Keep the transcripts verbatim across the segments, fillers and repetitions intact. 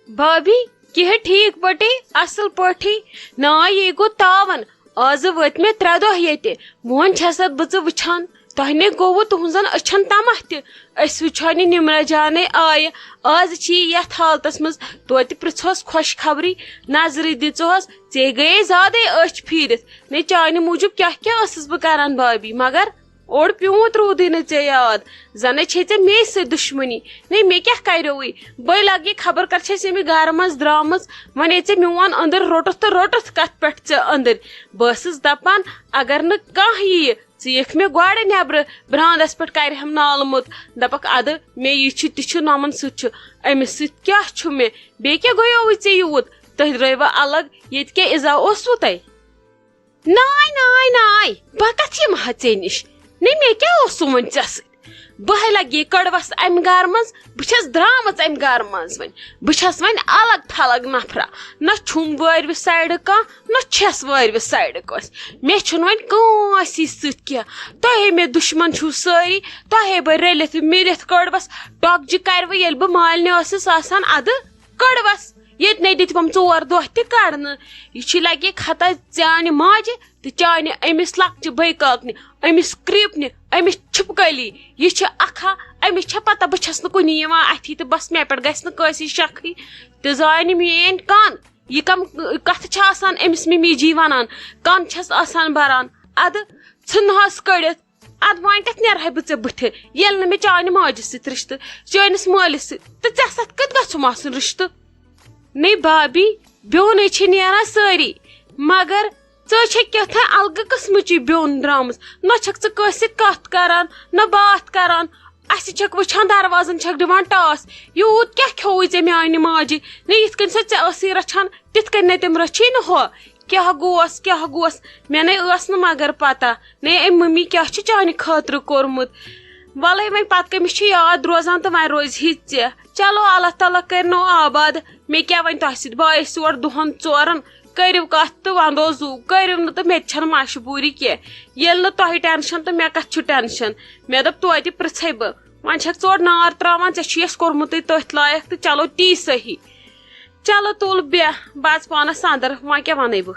بھابھی، کیٛاہ ٹھیٖک پٲٹھی؟ اصل پٲٹھی؟ نا، یے گوٚو تاون۔ آز وٲتۍ مےٚ ترٛےٚ دۄہ ییٚتہِ۔ وۄنۍ چھسَتھ بہٕ ژٕ وٕچھان۔ تۄہہِ نے گوٚوٕ تُہنٛزن أچھن تماہ تہِ۔ أسۍ وٕچھان یہِ نمرہ جانے آیہِ۔ آز چھِ یہِ یتھ حالتس منٛز۔ توتہِ پرژھوس خۄش خبری، نظرٕے دِژہوس۔ ژے گٔیے زیادے أچھ پھیٖرِتھ۔ نے، چانہِ موٗجوٗب کیٛاہ کیٛاہ ٲسٕس بہٕ کران بھابھی، مگر اوٚڑ پیوٗنت روٗدٕے نہٕ ژےٚ یاد۔ زَنَے چھے ژےٚ مے سۭتۍ دُشمنی۔ نے، مےٚ کیٛاہ کَریوٕے؟ بٔے لَگہِ خبر کَر چھَس ییٚمہِ گَرٕ منٛز درٛامٕژ۔ وۄنۍ ییٚلہِ ژےٚ میون أنٛدٕر روٚٹُتھ تہٕ روٚٹُتھ کَتھ پٮ۪ٹھ ژےٚ أنٛدٕرۍ۔ بہٕ ٲسٕس دَپان، اگر نہٕ کانٛہہ یِیہِ، ژٕ یِکھ مےٚ گۄڈٕ نٮ۪برٕ برٛانٛدَس پٮ۪ٹھ کَرِ ہَم نالہٕ موٚت۔ دَپَکھ، اَدٕ مےٚ یہِ چھُ تہِ چھُ نۄمَن سۭتۍ چھُ، أمِس سۭتۍ کیٛاہ چھُ مےٚ؟ بیٚیہِ کیٛاہ گوٚیووُے ژےٚ یوٗت؟ تُہۍ درٛٲیوا الگ؟ ییٚتہِ کیٛاہ اِزا اوسوُ تۄہہِ؟ ناے، ناے، ناے، بہٕ کتھ یِمہٕ ہا ژےٚ نِش؟ نے، مےٚ کیٛاہ اوسُم وۄنۍ ژےٚ سۭتۍ؟ بہٕ ہے لگے کٔڑوس امہِ گرٕ منٛز، بہٕ چھس درامٕژ امہِ گرٕ منٛز وۄنۍ۔ بہٕ چھس وۄنۍ الگ تھلگ نفرا۔ نہ چھُم وٲرۍوِ سایڈٕ کانٛہہ، نہ چھس وٲرۍوِ سایڈٕ کٲنٛسہِ۔ مےٚ چھُنہٕ وۄنۍ کٲنٛسی سۭتۍ کینٛہہ۔ تۄہے مےٚ دُشمن چھِو سٲری، تۄہے بہٕ رٔلِتھ مِلِتھ کٔڑوس۔ ٹۄکجہِ کرِ وۄنۍ، ییٚلہِ بہٕ مالنہِ ٲسٕس آسان ادٕ کٔڑوس۔ ییٚتہِ نے دِتۍ وۄم ژور دۄہ تہِ کڑنہٕ۔ یہِ چھِ لگے خطا چانہِ ماجہِ تہٕ چانہِ أمِس لۄکچہِ بٲے کاکنہِ، أمِس کرٛیٖپنہِ، أمِس چھِپکٲلی۔ یہِ چھِ اکھا، أمِس چھےٚ پتہ بہٕ چھَس نہٕ کُنی یِوان اَتھی تہٕ بس مےٚ پٮ۪ٹھ گژھِ نہٕ کٲنٛسی شکھٕے۔ تہٕ زانہِ میٲنۍ کن، یہِ کم کتھٕ چھِ آسان أمِس مِمی جی ونان، کن چھَس آسان بران۔ ادٕ ژھٕنہَس کٔڑِتھ۔ ادٕ وۄنۍ کتہِ نیرٕ ہا بہٕ ژےٚ بٕتھِ، ییٚلہِ نہٕ مےٚ چانہِ ماجہِ سۭتۍ رشتہٕ، چٲنِس مٲلِس سۭتۍ، تہٕ ژےٚ سۭتۍ کتہِ گژھُم آسُن رشتہٕ؟ نے بابی، بیوٚنے چھِ نیران سٲری، مگر ژٕ چھےٚ کیٛاہ تام الگہٕ قٕسمٕچی بیوٚن درٛامٕژ۔ نہ چھکھ ژٕ کٲنٛسہِ سۭتۍ کتھ کران، نہ باتھ کران۔ اسہِ چھکھ وٕچھان، دروازن چھکھ دِوان ٹاس۔ یوٗت کیٛاہ کھیوٚوُے ژےٚ میانہِ ماجہِ؟ نے یِتھ کٔنۍ سۄ ژےٚ ٲسٕے رچھان، تِتھ کٔنۍ نے تٔمۍ رچھی نہٕ ہۄ۔ کیٛاہ گوس، کیٛاہ گوس؟ مےٚ نے ٲس نہٕ مگر پتہ، نے أمۍ مٔمی کیٛاہ چھُ چانہِ خٲطرٕ کوٚرمُت۔ وَلَے وۄنۍ پتہٕ کٔمِس چھِ یاد روزان تہٕ وۄنۍ روزِ ہی ژےٚ۔ چلو، اللہ تعالیٰ کٔرِنو آباد۔ مےٚ کیٛاہ وۄنۍ تۄہہِ سۭتۍ؟ بہٕ آیَس یور دۄہَن ژورَن، کٔرِو کَتھ تہٕ وَندو زُو، کٔرِو نہٕ تہٕ مےٚ تہِ چھَنہٕ مجبوٗری کینٛہہ۔ ییٚلہِ نہٕ تۄہہِ ٹٮ۪نشَن تہٕ مےٚ کَتھ چھُ ٹٮ۪نشَن؟ مےٚ دوٚپ توتہِ پِرٛژھَے بہٕ۔ وۄنۍ چھَکھ ژٕ اورٕ نار ترٛاوان، ژےٚ چھُے اَسہِ کوٚرمُتٕے تٔتھۍ لایق تہٕ چلو تی صحیح۔ چلو تُل بیٚہہ، بہٕ اَژٕ پانَس اَندَر، وۄنۍ کیٛاہ وَنَے بہٕ؟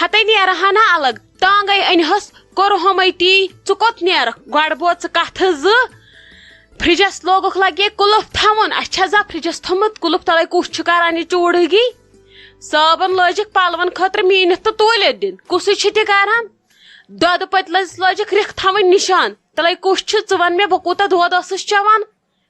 ہَتَے نیرٕ ہا نہ الگ، ٹانٛگَے أنۍ ہَس، کوٚر ہُمَے تی، ژٕ کوٚت نیرَکھ؟ گۄڈٕ بوز ژٕ کَتھٕ زٕ۔ فرجَس لوگُکھ لگے کُلُف تھاوُن، اَسہِ چھا زانٛہہ فرجَس تھوٚمُت کُلُف تَلَے؟ کُس چھُ کران یہِ چوٗڑٕگی؟ صٲبَن لٲجِکھ پَلوَن خٲطرٕ میٖنِتھ تہٕ توٗلِتھ دِنۍ، کُسٕے چھِ تہِ کران؟ دۄدٕ پٔتلَس لٲجِکھ رِکھ تھاوٕنۍ نِشان، تَلَے کُس چھُ؟ ژٕ وَن مےٚ، بہٕ کوٗتاہ دۄد ٲسٕس چٮ۪وان؟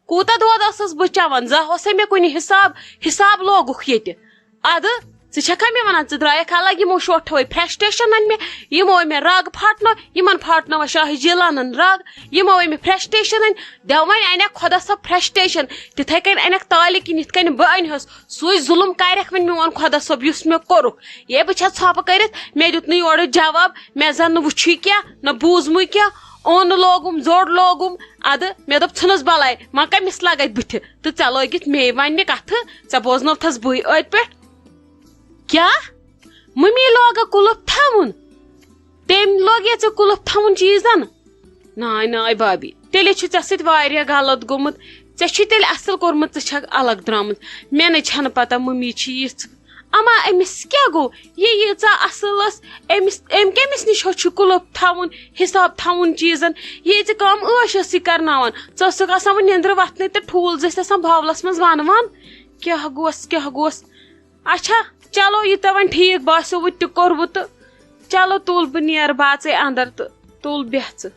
کوٗتاہ دۄد ٲسٕس بہٕ چٮ۪وان؟ زانٛہہ اوسے مےٚ کُنہِ حساب، حساب لوگُکھ ییٚتہِ۔ اَدٕ ژٕ چھَکھا مےٚ وَنان، ژٕ درٛایَکھ الگ یِمو شوٹھوَے فرسٹریشنَن مےٚ، یِمو مےٚ رَگ پھاٹنو، یِمَن پھاٹنٲوَ شاہہِ جیٖلانَن رَگ، یِمو مےٚ فرسٹریشنَن دِیو وۄنۍ اَنٮ۪کھ خۄدا صٲب فرسٹریشن، تِتھَے کٔنۍ اَنٮ۪کھ تالہِ کِنۍ یِتھ کٔنۍ بہٕ أنۍ ہَس، سُے ظُلُم کَرٮ۪کھ وۄنۍ میون خۄدا صٲب یُس مےٚ کوٚرُکھ۔ یے بہٕ چھَس ژھۄپہٕ کٔرِتھ، مےٚ دیُت نہٕ یورٕ جواب، مےٚ زَن نہٕ وٕچھُے کینٛہہ، نہ بوٗزمُے کینٛہہ، اوٚن لوگُم، زوٚڑ لوگُم۔ اَدٕ مےٚ دوٚپ، ژھٕنُس بَلاے، وۄنۍ کَمِس لَگَتھ بٕتھِ؟ تہٕ ژےٚ لٲگِتھ مے وَننہِ کَتھٕ، ژےٚ بوزنٲوتھَس بٕے أتھۍ پٮ۪ٹھ۔ کیٛاہ؟ مٔمی لوگا کُلُف تھاوُن؟ تٔمۍ لوگ یہِ ژےٚ کُلُف تھاوُن چیٖزَن؟ ناے، ناے بابی، تیٚلے چھُ ژےٚ سۭتۍ واریاہ غلط گوٚمُت۔ ژےٚ چھُے تیٚلہِ اَصٕل کوٚرمُت، ژٕ چھَکھ الگ درٛامٕژ۔ مےٚ نَے چھَنہٕ پَتہ مٔمی چھِ یِژھ۔ اما أمِس کیٛاہ گوٚو؟ یہِ ییٖژاہ اَصٕل ٲس، أمِس، أمۍ کٔمِس نِش ہیوٚچھ یہِ کُلُف تھاوُن، حِساب تھاوُن چیٖزَن؟ یہِ ژٕ کٲم عٲش ٲسٕے کَرناوان۔ ژٕ ٲسٕکھ آسان وۄنۍ نیٚنٛدرٕ وۄتھنَے تہٕ ٹھوٗل زٕ ٲسۍ آسان باولَس منٛز وَنوان۔ کیٛاہ گوس، کیٛاہ گوس؟ اچھا، چلو، یہِ تۄہہِ وۄنۍ ٹھیٖک باسیووُ تہِ کوٚروُ تہٕ چلو، تُل بہٕ نیرٕ، بہٕ اژے اندر تہٕ تُل بیٚہہ ژٕ۔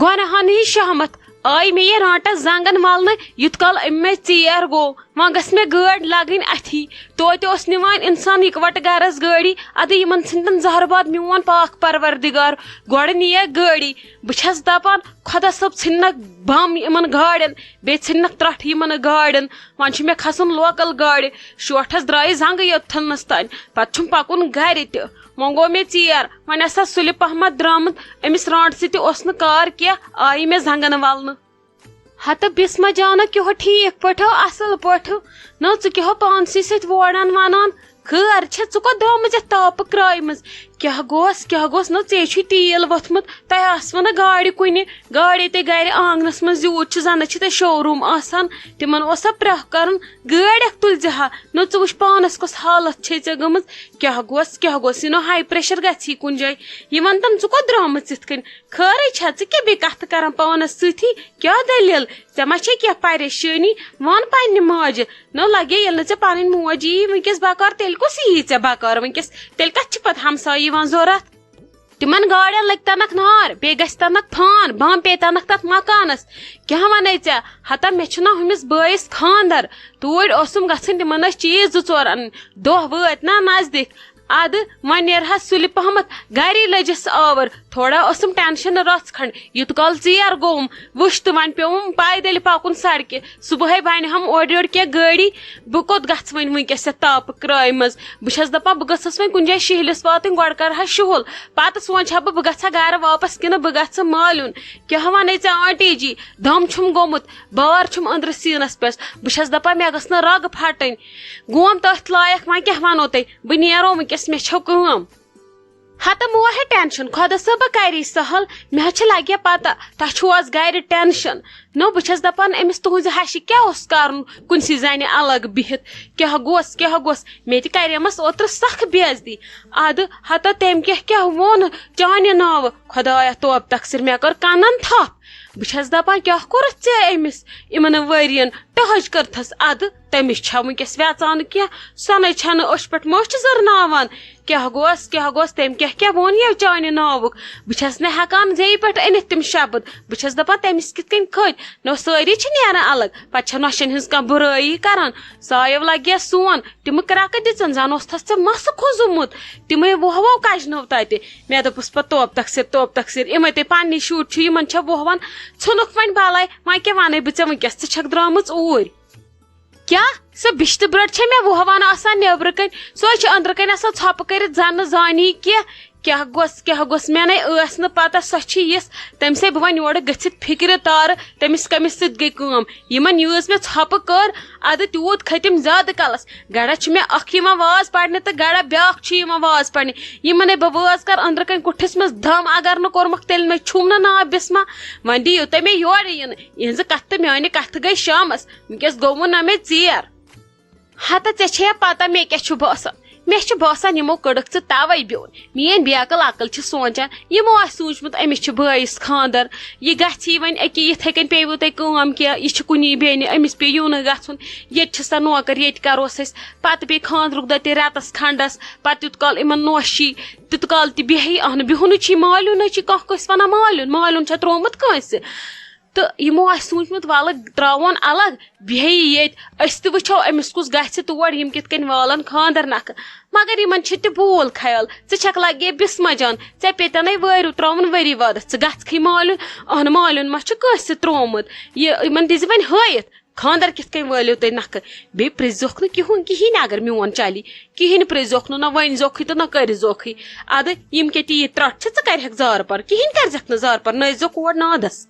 گۄنہن ہٕنٛز شہمت آیہِ مےٚ یہِ رانٹس زنگن ولنہٕ، یُت کال أمۍ مےٚ ژیر گوٚو۔ وۄنۍ گژھِ مےٚ گٲڑۍ لگٕنۍ اتھی۔ توتہِ اوس نِوان انسان اِکوٹہٕ گرس گٲڑی، ادٕ یِمن ژھٕنتن زہرٕ باد میون پاک پروردگار۔ گۄڈٕ نِیَکھ گٲڑی۔ بہٕ چھس دپان، خۄدا صٲب ژھٕننکھ بم یِمن گاڑٮ۪ن، بیٚیہِ ژھٕننکھ ترٹھ یِمن گاڑٮ۪ن۔ وۄنۍ چھُ مےٚ کھسُن لوکل گاڑِ۔ شوٹھس درٛایہِ زنٛگہٕ یوٚتتھنس تانۍ، پتہٕ چھُم پکُن گرِ تہِ۔ وۄنۍ گوٚو مےٚ ژیر، وۄنۍ آسہٕ ہا سُلہِ پہمتھ درٛامٕژ، أمِس رانٛٹسٕے تہِ اوس نہٕ کار کینٛہہ، آیہِ مےٚ زنٛگن ولنہٕ۔ ہتہٕ بسمہ جانہ کیٛاہو ٹھیٖک پٲٹھۍ ہو، اصل پٲٹھۍ ہو۔ نہ، ژٕ کیٛاہو پانسٕے سۭتۍ ووڑان ونان؟ خٲر چھےٚ، ژٕ کوٚت درٛامٕژ یتھ تاپہٕ کرٛایہِ منٛز؟ کیٛاہ گوس، کیٛاہ گوس؟ نہ، ژےٚ چھُے تیٖل ووٚتھمُت، تۄہہِ آسوٕ نہٕ گاڑِ کُنہِ، گاڑے تۄہہِ گرِ آنگنس منٛز زیوٗٹھ چھِ، زنہٕ چھِ تۄہہِ شو روٗم آسان، تِمن اوسا پرٛاہ کرُن؟ گٲڑۍ اکھ تُلۍ زِ ہا۔ نہ، ژٕ وٕچھ پانس کۄس حالت چھے ژےٚ گٔمٕژ۔ کیٛاہ گوس، کیٛاہ گوس؟ یہِ نو ہاے پریشر گژھی کُنہِ جایہِ۔ یہِ وَن تم، ژٕ کوٚت درٛامٕژ یِتھ کٔنۍ؟ خٲرٕے چھا؟ ژٕ کیٛاہ بیٚیہِ کتھٕ کران پانس سۭتی؟ کیٛاہ دٔلیٖل؟ ژےٚ ما چھے کینٛہہ پریشٲنی؟ وَن پننہِ ماجہِ۔ نو لگے، ییٚلہِ نہٕ ژےٚ پنٕنۍ موج یی وٕنکیٚس بکار، تیٚلہِ کُس یی ژےٚ بکار وٕنکیٚس؟ تیٚلہِ کتھ چھِ پتہٕ ہمسایہِ یِوان ضوٚرتھ؟ تِمن گاڑٮ۪ن لگہِ تنکھ نار، بیٚیہِ گژھِ تنکھ فان، بم پیٚیہِ تنکھ تتھ مکانس۔ کیٛاہ ونے ژےٚ؟ ہتا مےٚ چھُنہ ہُمِس بٲیِس خاندر، توٗرۍ اوسُم گژھُن، تِمن ٲسۍ چیٖز زٕ ژور انٕنۍ، دۄہ وٲتۍ نا نزدیٖک۔ ادٕ وۄنۍ نیرٕ ہا سُلہِ پہمتھ گری لٔجِس آور، تھوڑا ٲسٕم ٹینشن رژھ کھنڈ، یُت کال ژیر گوٚوُم۔ وٕچھ تہٕ وۄنۍ پیوٚوُم پیدلہِ پکُن سڑکہِ۔ صبحٲے بنہِ ہم اورٕ یورٕ کینٛہہ گٲڑی، بہٕ کوٚت گژھٕ وۄنۍ وٕنکیٚس یتھ تاپہٕ کرٛایہِ منٛز؟ بہٕ چھس دپان بہٕ گٔژھس وۄنۍ کُنہِ جایہِ شہلِس واتٕنۍ، گۄڈٕ کرٕ ہا شُہُل، پتہٕ سونٛچہٕ ہا بہٕ بہٕ گژھٕ ہا گرٕ واپس کِنہٕ بہٕ گژھٕ مالُن۔ کیٛاہ ونَے ژےٚ آنٹی جی؟ دم چھُم گوٚمُت، بار چھُم أنٛدرٕ سیٖنس پٮ۪ٹھ۔ بہٕ چھس دپان مےٚ گٔژھ نہٕ رگ پھٹٕنۍ۔ گوم تٔتھۍ لایق، وۄنۍ کیٛاہ ونو تۄہہِ؟ بہٕ نیرو وٕنکیٚس، مےٚ چھو کٲم۔ ہتہٕ مو ہے ٹینشن، خۄدا صٲبہ کری سہل، مےٚ حظ چھِ لگیا پتہ، تۄہہِ چھُو آز گرِ ٹینشن۔ نو، بہٕ چھس دپان أمِس تُہنزِ ہشہِ کیٛاہ اوس کرُن کُنسٕے زنہِ الگ بِہِتھ؟ کیٛاہ گوس، کیٛاہ گوس؟ مےٚ تہِ کریمس اوترٕ سخ بے عزتی۔ ادٕ ہتا تٔمۍ کیٛاہ کیٛاہ ووٚن چانہِ ناوٕ؟ خۄدایا توب تقصیر، مےٚ کٔر کنن تھپھ۔ بہٕ چھس دپان کیٛاہ کوٚرُتھ ژےٚ أمِس؟ یِمن ؤرین ٹہج کٔرتھس ادٕ۔ تٔمِس چھا وٕنکیٚس ویژان کینٛہہ؟ سۄ نے چھنہٕ أچھ پٮ۪ٹھ مٔچھ زٔرناوان۔ کیٛاہ گوس، کیٛاہ گوس؟ تٔمۍ کیٛاہ کیٛاہ ووٚن یہِ چانہِ ناوُک؟ بہٕ چھس نہٕ ہٮ۪کان زیٚیہِ پٮ۪ٹھ أنِتھ تِم شبد۔ بہٕ چھس دپان تٔمِس کِتھ کٔنۍ کھٔتۍ؟ نہ سٲری چھِ نیران الگ، پتہٕ چھےٚ نۄشن ہٕنٛز کانٛہہ بُرٲیی کران۔ سایو لگیا سون، تِمہٕ کرٛکہٕ دِژٕن، زن اوس تھس ژےٚ مسہٕ کھوٚزمُت۔ تِمے وۄہوو کجنو تتہِ۔ مےٚ دوٚپُس پتہٕ توب تقصیر، توب تقصیر، یِمے تۄہہِ پننی شُرۍ چھِو، یِمن چھےٚ وۄہوان۔ ژھٕنُکھ وۄنۍ بلاے، وۄنۍ کیٛاہ ونَے بہٕ ژےٚ وٕنکیٚس؟ ژٕ چھکھ درٛامٕژ اوٗرۍ۔ کیٛاہ؟ سۄ بِشتہٕ برٛٹ چھےٚ مےٚ وۄہوان آسان نیٚبرٕ کَنۍ، سۄے چھِ أنٛدرٕ کَنۍ آسان ژھۄپہٕ کٔرِتھ، زَن نہٕ زانی کینٛہہ۔ کیٛاہ گوٚژھ، کیٛاہ گوٚژھ؟ مےٚ نے ٲس نہٕ پَتہ سۄ چھِ یِژھ، تٔمۍ سٕے بہٕ وۄنۍ یورٕ گٔژھِتھ فِکرِ تارٕ، تٔمِس کٔمِس سۭتۍ گٔے کٲم۔ یِمَن یۭژ مےٚ ژھۄپہٕ کٔر، اَدٕ تیوٗت کھٔتِم زیادٕ کَلَس۔ گَڑا چھِ مےٚ اَکھ یِوان واز پَرنہِ تہٕ گَڑا بیٛاکھ چھُ یِوان واز پَرنہِ۔ یِمَن ہے بہٕ وٲژ کَر أنٛدرٕ کَنۍ کُٹھِس منٛز دَم، اگر نہٕ کوٚرمَکھ تیٚلہِ مےٚ چھُم نہٕ ناو بِسمہ۔ وۄنۍ دِیِو تُہۍ مےٚ یورٕ یِنہٕ، یِہٕنٛزٕ کَتھٕ تہٕ میٛانہِ کَتھٕ گٔے شامَس۔ وٕنکیٚس گوٚو وۄنۍ نہ مےٚ ژیر۔ ہتہ ژےٚ چھےٚ پتہ مےٚ کیٛاہ چھُ باسان؟ مےٚ چھُ باسان یِمو کٔڑٕکھ ژٕ توے بیوٚن۔ میٲنۍ بیقل عقل چھِ سونٛچان، یِمو آسہِ سوٗنٛچمُت أمِس چھُ بٲیِس خانٛدر، یہِ گژھِ یی وۄنۍ أکیٛاہ یِتھَے کٔنۍ پیٚیِوٕ تۄہہِ کٲم کینٛہہ، یہِ چھِ کُنی بیٚنہِ، أمِس پیٚیہِ یُنٕے گژھُن، ییٚتہِ چھِ سۄ نوکر، ییٚتہِ کروس أسۍ۔ پتہٕ پیٚیہِ خانٛدرُک دۄہ تہِ رٮ۪تس کھنٛڈس، پتہٕ یوٗت کال یِمن نوش یی، تیوٗت کال تہِ بیٚہہِ یہِ۔ اہنہٕ بِہُنٕے چھُے مالیُن، نہ چھُے کانٛہہ کٲنٛسہِ ونان مالیُن، مالیُن چھا ترٛوومُت کٲنٛسہِ؟ تہٕ یِمو آسہِ سوٗنٛچمُت، وَلہٕ ترٛاوون الگ، بیٚہہِ ییٚتہِ، أسۍ تہِ وٕچھو أمِس کُس گژھِ تور، یِم کِتھ کٔنۍ والَن خانٛدر نکھٕ۔ مگر یِمن چھِ تہِ بوٗل خیال، ژٕ چھکھ لگے بِسمہ جان، ژےٚ پیٚتَنے وٲرِو ترٛاوُن ؤری وادَس، ژٕ گژھکھٕے مالیُن۔ اہن مالیُن ما چھُ کٲنٛسہِ تہِ ترٛوومُت؟ یہِ یِمن دِزِ وۄنۍ ہٲیِتھ، خانٛدر کِتھ کٔنۍ وٲلِو تُہۍ نکھٕ؟ بیٚیہِ پرٛژھزیوکھ نہٕ کِہُنۍ، کِہیٖنۍ اگر میون چلی، کِہیٖنۍ پرٛژھزیوکھ نہٕ، نہ ؤنۍزیوکھٕے تہٕ نہ کٔرۍزیوکھٕے۔ اَدٕ یِم کیٛاہ تیٖتۍ ترٛٹھ چھِ، ژٕ کَرِہَکھ زارٕ پار، کِہیٖنۍ کَرِزٮ۪کھ نہٕ زارٕ پار، نٲیزیوکھ اور نادَس۔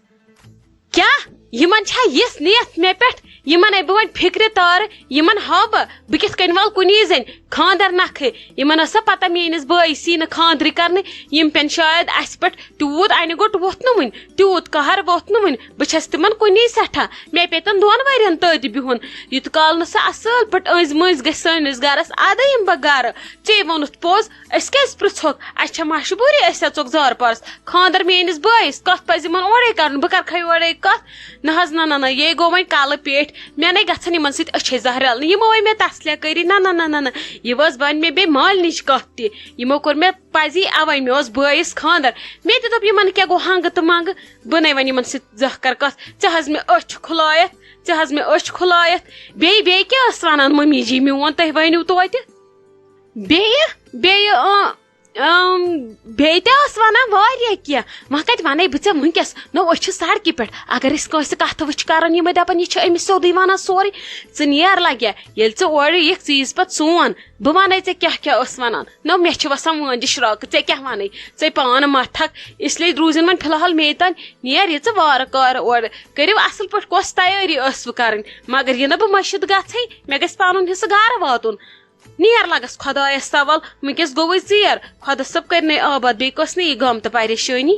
کیٛاہ؟ یِمَن چھا یِژھ نیت مےٚ پٮ۪ٹھ؟ یِمَن ہے بہٕ وۄنۍ فِکرِ تارٕ، یِمَن ہاوٕ بہٕ، بہٕ کِتھ کٔنۍ وَلہٕ کُنی زٔنۍ خانٛدر نکھٕ؟ یِمَن ٲسا پَتہ میٛٲنِس بٲیِس یی نہٕ خانٛدرٕے کَرنہٕ؟ یِم پٮ۪ن شاید اَسہِ پٮ۪ٹھ تیوٗت اَنہِ گوٚٹ ووٚتھ نہٕ وٕنہِ، تیوٗت قہر ووٚتھ نہٕ وٕنہِ۔ بہٕ چھَس تِمَن کُنی سٮ۪ٹھاہ، مےٚ پیٚتَن دۄن ؤرِیَن تٔتۍ بِہُن۔ یوٗت کال نہٕ سۄ اَصٕل پٲٹھۍ أنٛزۍ مٔنٛزۍ گژھِ سٲنِس گَرَس، اَدٕ یِمہٕ بہٕ گَرٕ۔ ژے ووٚنُتھ پوٚز، أسۍ کیٛازِ پرٛژھوکھ؟ اَسہِ چھےٚ مجبوٗری، أسۍ اژوکھ زارٕ پارس۔ خانٛدر میٛٲنِس بٲیِس، کَتھ پَزِ یِمَن اورَے کَرُن؟ بہٕ کَرکھا یورَے کَتھ؟ نہ حظ، نہ، نہ، نہ، یے گوٚو وۄنۍ کَلہٕ پیٚٹھۍ۔ مےٚ نے گژھن یِمَن سۭتۍ أچھے زہرٮ۪لنہِ۔ یِمو ہے مےٚ تسلیہ کٔری، نہ، نہ، نہ، نہ، نہ۔ یہِ وٲژ وۄنۍ مےٚ بیٚیہِ مالنِچ کَتھ تہِ۔ یِمو کوٚر مےٚ پَزی اَوَے، مےٚ اوس بٲیِس خانٛدر۔ مےٚ تہِ دوٚپ یِمَن کیٛاہ گوٚو ہنٛگہٕ تہٕ منٛگہٕ، بہٕ نے وۄنۍ یِمَن سۭتۍ زانٛہہ کَرٕ کَتھ۔ ژےٚ حظ مےٚ أچھ کھُلایَتھ، ژےٚ حظ مےٚ أچھ کھُلایَتھ۔ بیٚیہِ، بیٚیہِ کیٛاہ ٲس وَنان مٔمی جی میون، تُہۍ ؤنِو توتہِ۔ بیٚیہِ، بیٚیہِ، اۭں، اۭں، بیٚیہِ تہِ ٲس وَنان واریاہ کینٛہہ۔ وۄنۍ کَتہِ وَنَے بہٕ ژےٚ وٕنۍکٮ۪س؟ نو، أسۍ چھِ سڑکہِ پٮ۪ٹھ۔ اگر أسۍ کٲنٛسہِ کَتھٕ وٕچھِ کَران، یِمَے دَپان، "یہِ چھِ أمِس سیوٚدُے وَنان سورُے۔" ژٕ نیر لَگیا، ییٚلہِ ژٕ اورٕ یِکھ، ژٕ ییٖزِ پَتہٕ سون۔ بہٕ وَنَے ژےٚ کیٛاہ کیٛاہ ٲس وَنان۔ نو، مےٚ چھِ وَسان وٲنجہِ شرٛاکہٕ، ژےٚ کیٛاہ وَنَے؟ ژَے پانہٕ مَتھَکھ، اِسلیے روٗزِن وۄنۍ فی الحال مے تام۔ نیر یہِ ژٕ وارٕ کارٕ اورٕ۔ کٔرِو اَصٕل پٲٹھۍ، کۄس تیٲری ٲسوٕ کَرٕنۍ؟ مگر یہِ نہٕ بہٕ مٔشِتھ گژھٕے، مےٚ گژھِ پَنُن حِصہٕ گَرٕ واتُن۔ نیر لگس خۄدایس سوال، وٕنکیٚس گوٚوٕے ژیر۔ خۄدا صٲب کرنَے آباد، بیٚیہِ کۄس نہٕ یہِ غم تہٕ پریشٲنی۔